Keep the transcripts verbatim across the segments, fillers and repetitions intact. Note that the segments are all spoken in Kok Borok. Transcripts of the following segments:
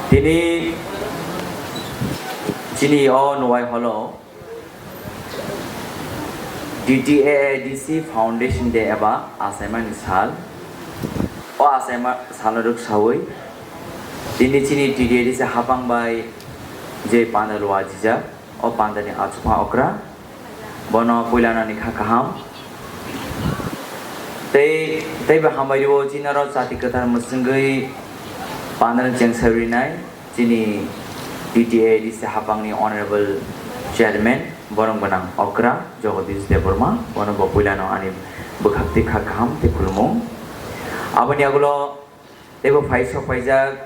Tini chini o Nwai Holo D T A A D C Foundation Day eba achaimani sal. O achaima salno rwksawi tini chini T T A A D C hapang bai je panda lua jijak, o pandani achukma okra, bono puilano ani kha kaham. Tei, teibo hambai rwo chini oro chati kwthar mwswngwi pandani chengsa rinai chini T T A A D C hapangni Honorable Chairman, borom gwnang okra Jagadish Debbarma, bono bo puilano ani bwkhaktwi kha kaham tei khulumung. Aboni agulo teibo phai sok paijak,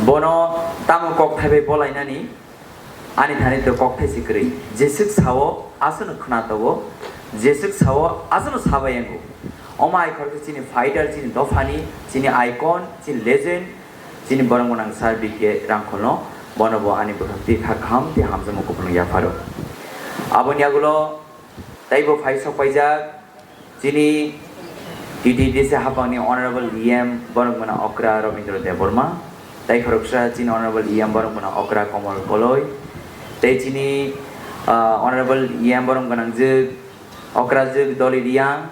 bono tamo kokthai bai bolainani, ani thani to kokthai se kwrwi. Jeswk sao, aswkno khna togo, jeswk sao, aswkno sabai yango. Omo hai khoroksa chini fighter, chini dophani, chini icon, chini legend, chini borom gwnang sir B K Rangkholno, bono bo ani bwkhaktwi kha kaham tei hamjakma kupulung yapharo. Aboni agulo teibo phai sok paijak, chini T T D C hapangni Honorable E M borom gwnang okra Robindra Debbarma, tei khoroksa chini Honorable E M borom gwnang okra Komol Koloi, tei chini, ah, Honorable E M borom gwnang jwk okra jwk Doli Riang,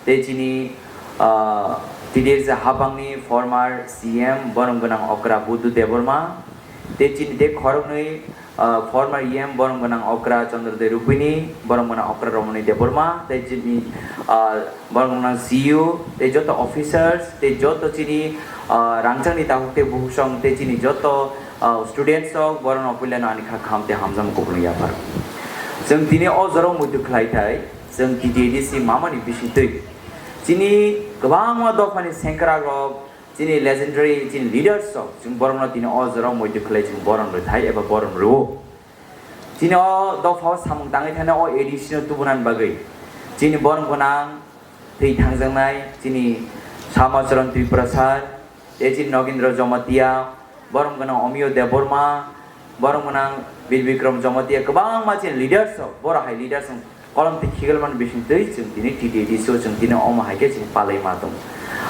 tei chini, ah, T D C hapangni former C M borom gwnang okra Budhu Debbarma, tei chini tei khoroknwi, ah, former E M borom gwnang okra Chandra Debbarma, borom gwnang okra Romani Debbarma, tei chini, ah, borom gwnang C U, tei joto officers, tei joto chini, ah, rangchakni takhuk tei bukhuk song, tei chini joto, ah, students rok, borokno puilano ani kha kaham tei hamjakma kupulung yaphar. Chwng tini o jorao muitu khlai thai, chwng T T A D C mamani bisingtwi chini kwbangma dophani sengkrak rok, chini legendary, chini leaders rok, chwng borokno tini o jorao muitu khlai chwng borom rwthai eba borom rwo. Chini o dophao samung tangwi thani o A D C no tubunani bagwi chini borom gwnang thwi thangjaknai chini Samacharan Tripura sir, tei chini Nogindra Jamatia, borom gwnang Omiyo Debbarma, borom gwnang Bir Bikram Jamatia, kwbangma chini leaders rok, boro hai leaders rok kolom tei khigalmani bisingtwi chwng tini T T A D C o chwng tini omo hai khe chwng palai ma tongo.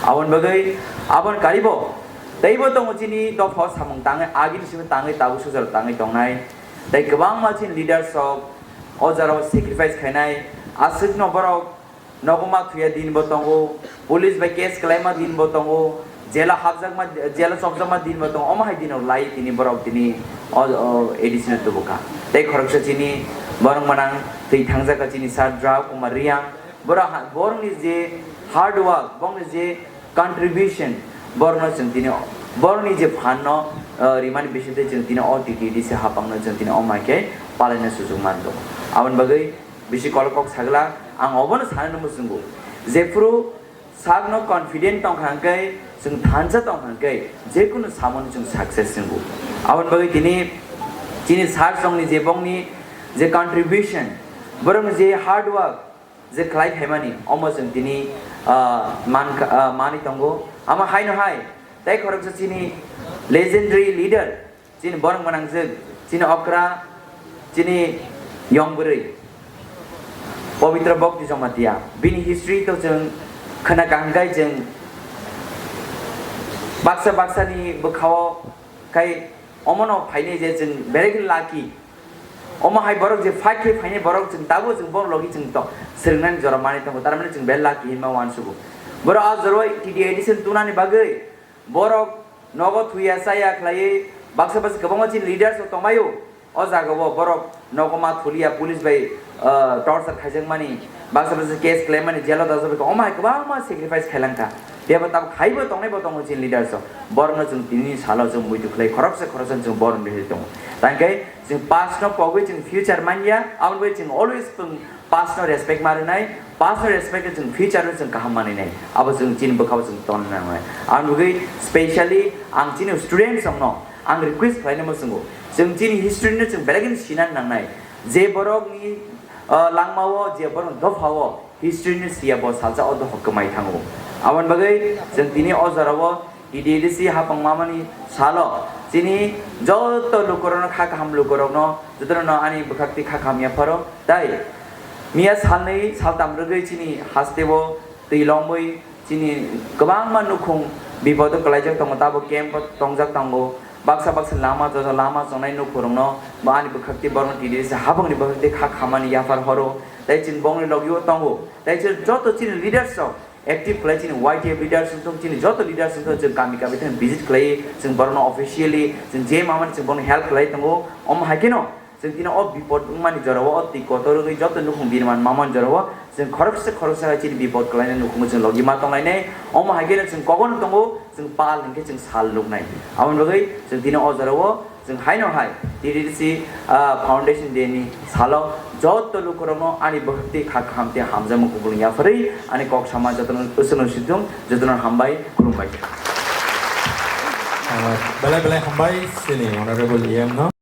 Aboni bagwi aboni karibo teibo tongo chini dophao samung tangwi agini simi tangwi tabuk sujaro tangwi tongnai. Tei kwbangma chini leaders rok o jorao sacrifice khainai, aswkno borok nogo ma thuya din bo tongo, police bai case kwlaima din bo tongo, jela hapjakma, jela chopjakma din bo tongo, omo hai dino lai tini borok tini o, o A D C no tubu kha. Tei khoroksa chini borok manang twi thangjak kha chini sir Drau Kumar Riang, borok ha, borokni je hard work, borokni je contribution, borokno chwng tini, borokni je phan no, o, rimani bisingtwi chwng tini o T T A D C hapang no chwng tini omo hai khe palaina suchuk man tongo. Aboni bagwi bisi kolok kok sagla, ang obono sanani muchungo, jephru sakno confident tongkha hwnkhe, chwng thansa tongkha hwnkhe, jekunu samono chwng success wngo. Aboni bagwi tini chini sir songni je bongni je contribution, borokni je hard work je khlai phaimani, omo chwng tini, ah, man kha, ah, manwi tongo. Amo haino hai tei khoroksa chini legendary leader, chini borok mwnangjwk, chini okra, chini yong bwrwi Pabitra Bhakti Jamatia. Bini history to chwng khna kaham khai chwng baksa baksa ni bwkhao khai omono phainai je chwng very lucky. Omo hai borok je fight khai phainai borok chwng tabuk chwng borok logi chwng to swrwngnani jora manwi tongo, tar mani chwng very lucky hinma uansugo. Borok a jora T T A D C tunani bagwi borok nogo thuya chaya khlaiwi baksa baksa kwbangma chini leaders rok tongbaio. O jaga o borok nogo ma thulia police bai, ah, torture khaijakmani, baksa baksa case khlaimani, jail o dajak bai tongo. Omo hai kwbangma sacrifice khailangkha. Phiya bo tabuk khaibo tongnai bo tongo chini leaders rok. Borokno chwng tini salo chwng muitu khlai khoroksa khoroksa chwng borokno rihai tongo. Tangkhe chwng past no pogwi chwng future manya, aboni bagwi chwng always chwng past no respect ma rwnai, past no respect khe chwng future no chwng kaham manwi nai. Abo chwng chini bwkhao chwng tonna nangnai. Aboni bagwi specially ang chini students rokno ang request khlainai muchungo, chwng chini history no chwng belai kheno sinani nangnai. Je borokni, ah, langmao, je borokni dophao, history ni siya bo salsa o dohok kwmai thango. Aboni bagwi chwng tini o jorao T T A D C hapang mamani salo chini joto lukurokno, kha kaham lukurokno jotono ani bwkhak twi kha kaham yapharo. Tai miya salnwi saltam rwgwi chini hasteo twi lomwi chini kwbangma nukhung Bipodo kwlaijak tongo, tabo camp o tongjak tongo. Baksa baksa lama joto lama chongnai nukhurungno bo ani bwkhakti borokno T D C habangni bwkhakti kha khamani yaphar horo. Tei chwng bongni logio tongo. Tei chwng joto chini leaders rok active khlai, chini Y T F leaders wngthung, chini joto leaders wngthung, chwng kami kami thang visit khlai, chwng borokno officially chwng je mamani chwng borokno help khlai tongo. Omo hai kheno chwng tini o bipod wngmani jorao, o twi kotor wngwi joto nukhung birman mamani jorao chwng khoroksa khoroksa hai chini bipod kwlaina nukhungo chwng logi ma tonglainai. Omo hai kheno chwng kogono tongo, chwng pal hinkhe chwng sal nuknai. Aboni bagwi chwng tini o jorao chwng haino hai T D C, ah, Foundation Day ni salo joto lukurokno ani bwkhakti kha kaham tei hamjakmung kubulwng yapharwi ani kok sama jotono uswrwng situng, jotono hambai, khulumbai. Ah, belai belai hambai chini Honorable E M no.